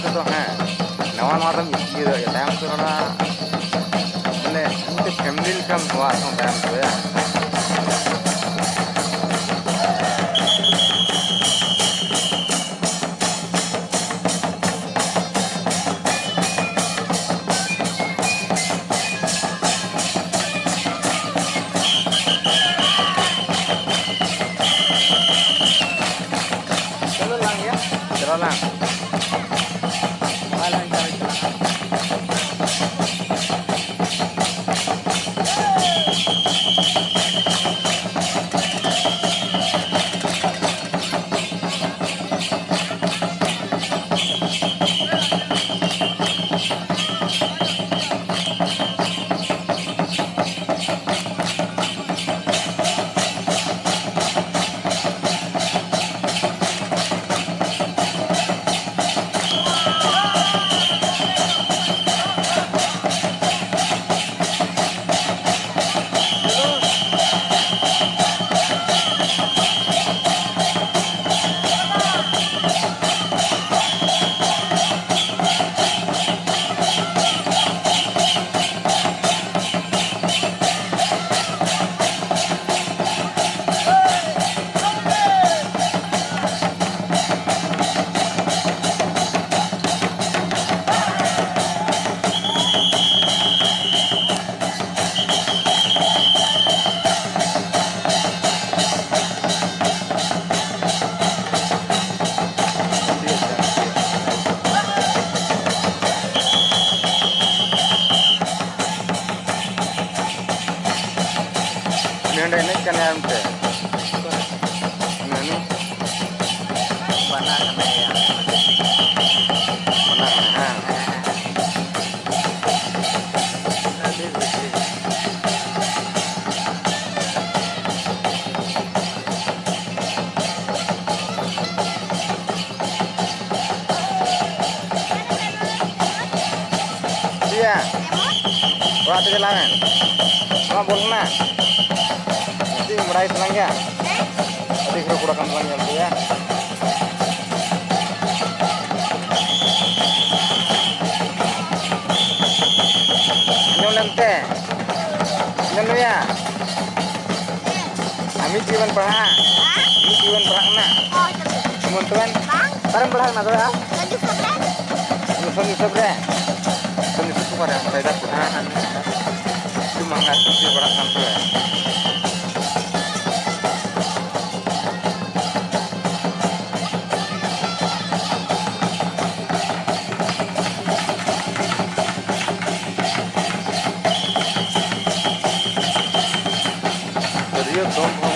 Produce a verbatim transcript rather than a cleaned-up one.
ᱛᱮᱫᱚ ᱦᱮᱸ, ᱱᱟᱣᱟ ᱱᱟᱣᱟ ᱫᱚᱢ ᱤᱭᱟᱹ ᱫᱟᱲᱮᱭᱟᱜᱼᱟ, ᱛᱟᱭᱚᱢ ᱛᱮ ᱚᱱᱟ ᱢᱟᱱᱮ ᱢᱤᱫᱴᱮᱡ ᱯᱷᱮᱢᱤᱞᱤ ᱞᱮᱠᱟᱢ ᱱᱚᱣᱟ ᱥᱟᱶ ᱛᱟᱭᱚᱢ ᱛᱮ᱾ ᱪᱚᱞᱚ ᱞᱟᱝ ᱭᱟ᱾ ᱪᱟᱞᱟᱣ ᱞᱟᱝ᱾ ᱢᱳᱵᱟᱭᱤᱞ ᱦᱚᱸ ᱪᱟᱨᱡᱽ ᱛᱟᱞᱟᱝᱟ᱾ ᱩᱱᱤ ᱦᱟᱸᱰᱮ ᱮᱱᱮᱡ ᱠᱟᱱᱟᱭ ᱟᱨ ᱢᱤᱫᱴᱮᱡ᱾ ᱩᱱᱤ, ᱩᱱᱤ᱾ ᱵᱟᱱᱟ ᱠᱟᱱᱟᱭ ᱭᱟ᱾ ᱵᱟᱱᱟ ᱠᱟᱱᱟᱭ, ᱦᱮᱸ᱾ ᱟᱹᱰᱤ ᱵᱷᱟᱹᱜᱤ᱾ ᱪᱮᱫ ᱭᱟ? ᱚᱲᱟᱜ ᱛᱮ ᱪᱟᱞᱟᱣ ᱮᱱ᱾ ᱱᱚᱣᱟ ᱵᱚᱞ ᱠᱟᱱᱟ᱾ ᱪᱮᱫ ᱮᱢ ᱵᱟᱲᱟᱭ ᱛᱟᱞᱟᱝ ᱜᱮᱭᱟ? ᱟᱹᱰᱤ ᱜᱷᱟᱹᱲᱤᱡ ᱠᱚᱲᱟ ᱠᱟᱱ ᱛᱟᱞᱟᱝ ᱧᱮᱞ ᱠᱚᱣᱟ᱾ ᱪᱮᱫ ᱮᱢ ᱞᱟᱹᱭᱟ? ᱟᱢ ᱢᱤᱫ ᱪᱮᱫ ᱵᱮᱱ ᱯᱟᱲᱦᱟᱜᱼᱟ? ᱢᱤᱫ ᱪᱮᱫ ᱵᱮᱱ ᱯᱟᱲᱦᱟᱜ ᱠᱟᱱᱟ? ᱦᱳᱭ, ᱪᱚᱞᱚ᱾ ᱡᱮᱢᱚᱱ ᱛᱚᱵᱮ? ᱵᱟᱝ᱾ ᱚᱠᱟᱨᱮᱢ ᱯᱟᱲᱦᱟᱜ ᱠᱟᱱᱟ ᱛᱚᱵᱮ ᱟᱢ? ᱥᱚᱱᱡᱩ ᱥᱚᱨᱮᱱ᱾ ᱥᱚᱱᱡᱩ ᱥᱚᱨᱮᱱ? ᱥᱚᱱᱡᱩ ᱥᱚᱨᱮᱱ ᱚᱠᱟᱨᱮ? ᱥᱟᱭᱫᱟᱯᱩᱨ, ᱦᱮᱸ᱾ ᱟᱹᱰᱤ ᱢᱟᱦᱟᱸᱜᱟ ᱥᱚᱵᱽᱡᱤ ᱯᱟᱲᱟᱜ ᱠᱟᱱ ᱛᱚᱵᱮ᱾ ᱛᱤᱨᱭᱳ ᱫᱚᱱ ᱦᱚᱸ